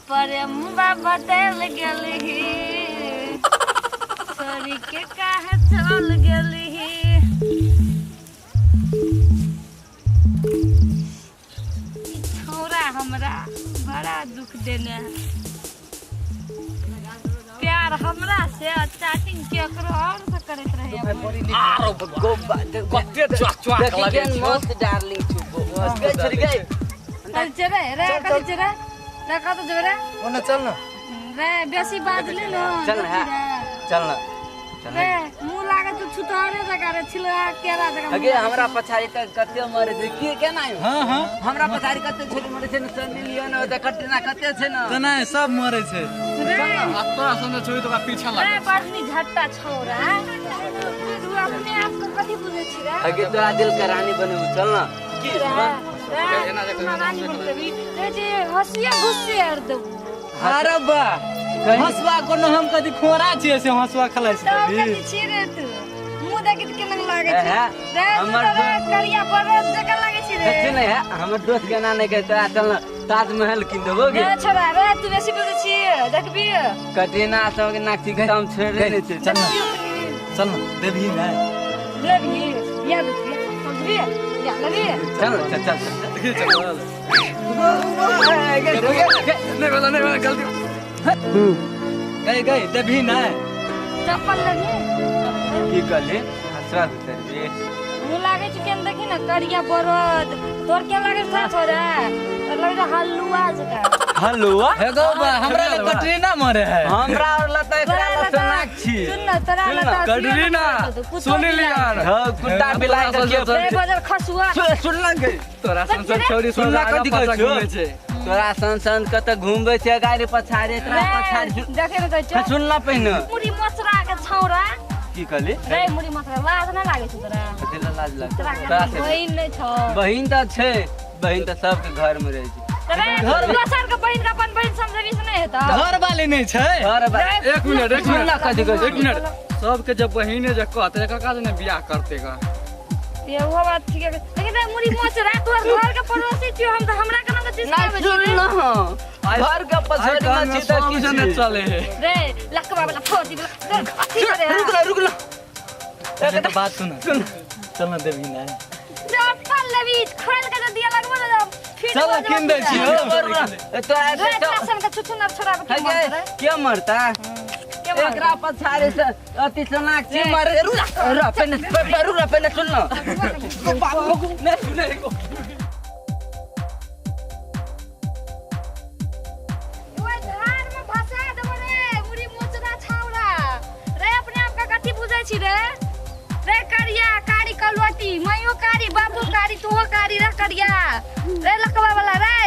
प्रेम बदल गेलही छोड़ी के काहे चल गेलही। ई छौड़ा हमरा बड़ा दुख देने है। प्यार हमरा से आ चैटिंग केकरो और से करैत रहे। आरो कते चुआ चुआ देखी लगे केहन छौ। मस्त डार्लिंग छौ गई छोड़ी गई। चल जेबै रे, कथी जेबै रे, कतऽ जेबै रे? ओने चल न। रे बेसी बाजली न। चल न, देखी रे। चल न चल रे मुँह लागत तू छुतहरे जकाँ रे, छिलरा केरा जकाँ। अगे हमरा पछाड़ी त कते मरे छै के केना यौ? हाँ हाँ हमरा पछाड़ी कते छोरी मरे छै ने, सनी लियोन ओते कटरीना कते छै ने। तऽ नहि सब मरे छै। रे आ तोरा संगे छोड़ी तोरा पीछा रे लागल। बड़नी झट्टा छौड़ा, तू अपने आप के कथी बुझै छी रे? अगे तोरा दिल के रानी बनेबू, चल न। की रे रे अपना रानी बनतेबी रे, जे हंसिया घुस्से आर देबू। अरे बा हंसुआ कोनो हम कथी खोरा छियै से हंसुआ खेलाइ तब छी? कथी छी रे तू? मुँह देखी तऽ केना लागै छै हे, रे तू? हमर तऽ रे करिया बरद जकाँ लागै छी रे। सच्ची नहीं है, हमर दोस्त के ना नहीं कहे तोरा, चल न ताजमहल किन देबो गे। रे छोड़ा रे, तू बेसी बुझै छी, देखबी। कटरीना सब के नाक ठीक हम छोड़े नहीं छै। चल न चल न, देबही नहि? लेबही या देखबी समझबी या लेबी। चल न, चल चल चल। देखी चल। नहीं वाला नहीं वाला गलती। गई गई, देबही नहि? चप्पल लेबही? की कहली? हंसुआ घुसरबी? मुँह लागै छै केन, देखी न करिया बरद तोर के लागै छै छोड़ा, तोर लागै छै हलुआ जकाँ। हलुआ? हे गौ बा, हमरा ले कटरीना मरे है। हमरा और लता एकरा तोरा लता लता सोनाक्षी। सुन न, तोरा सुन न, लता कटरीना, सुनी लियान। हाँ कुत्ता बिलाई के रे बजर खसुआ। सुन सुन न गई। तोरा सन सन छोड़ी सुन न कथी कहै पछा छौ? घूमै छै। तोरा सन सन कतऽ घूमबै छै गाड़ी पछाड़ी एकरा रे पछाड़ी। देखे न कहै छौ। सुन न पहिने। मुड़ी मचरा के छौड़ा। की कहली? रे मुड़ी मचरा, लाज नहि लागै छौ तोरा? कथी लए लाज लागतै? तोरा तोरा से बहिन नहि छौ? बहिन तऽ छै, बहिन तऽ सबके घर में रहै छै। रे दोसर के बहिन के अपन बहिन समझबी से नहि हेतौ। घर वाली नहि छै। घर बा- रे, एक मिनट एक सुन मिनट न कथी कहै छौ? एक मिनट, सबके जब बहिने जे कहते काका जे ने बियाह करते का। ये वो बात ठीक है, लेकिन रे मुड़ी मचरा तोहर घर के पड़ोसी छियो हम, तऽ हमरा केना के ना चिस्काबै सुन छी रे? न, घर के आइ पछाड़ी घर में में छी तऽ सब की जने छी? चले है। रे लकवा वाला फोड़ी वाला रे, अथी करे रुक न रुक न। एक बात सुन सुन। चल न, देबही नहि? चप्पल लेबी खोल के जे दिया लगबो ने फिट चल भऽ किन दै जेबो छियौ। पूरा। तोरा रे तोरा सन के छुछुनर छोड़ा के हे की मरतै रे? के मरता? के मरतै? एकरा पछाड़ी से अति सोनाक्षी रे। मरे। रुक र पहिने रुक न पहिने सुन न। नहीं सुने। ओए धार में भसा देबो रे मुड़ी मोचरा छाउरा। रे अपने आप के कथी बुझै छी रे? रे करिया कारी कलवटी, माइयो कारी बाबू कारी तूहो कारी रे करिया रे लकवा वाला रे,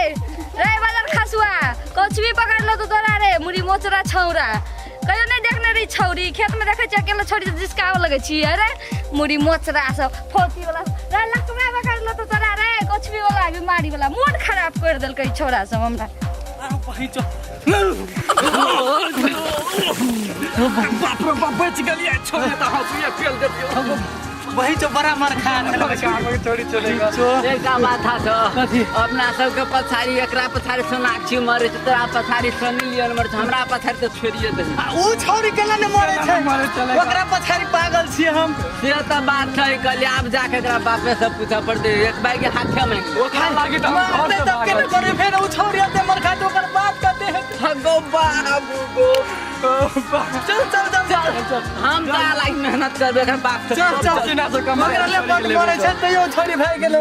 रे बदल खसुआ कुछ भी पकड़ लो तो तोरा रे मुड़ी मोचरा छौरा। कहियो नहीं देखने रही छौरी, खेत में देखे छी अकेले छौरी जिसकावे लगे छी। अरे मुड़ी मोचरा सब फोती वाला रे लकवा पकड़ लो तो तोरा रे कुछ भी वाला बीमारी वाला मूड खराब कर देलकै छौरा सब हमरा। बाप रे बाप, बच गेलियै छोड़ी तऽ हंसुए फेल देलियै। वही जो बड़ा मार खा छोड़ी चलेगा। एकटा बात था छौ। कथी? अपना सबके पछाड़ी एकरा पछाड़ी सोनाक्षी मरे छै, तोरा पछाड़ी सनी लियोन मरे छै, हमरा पछाड़ी तऽ छोड़िए दही। आ ऊ छौरी केना ने मरे छै? मरे चलेगा। ओकरा पछाड़ी पागल छियै हम। से तऽ बात छै, कहलियै आब जाके एकरा बापे से पूछऽ पड़तै, एक बार के हाथे मांगि लेबै। ओकरा लागी तऽ हम घर मरतै से तब केना भागल। करबै? फेर ऊ छौरी एते मर खाते ओकर बाप कते हेतै? गो बाबू गो। चल चल चल चल। हम तऽ लागी मेहनत करबै एकर बाप से। चल चल। सीना से कमा ओकरा ले बड मरे छै तैयो छौरी भागि गेलै।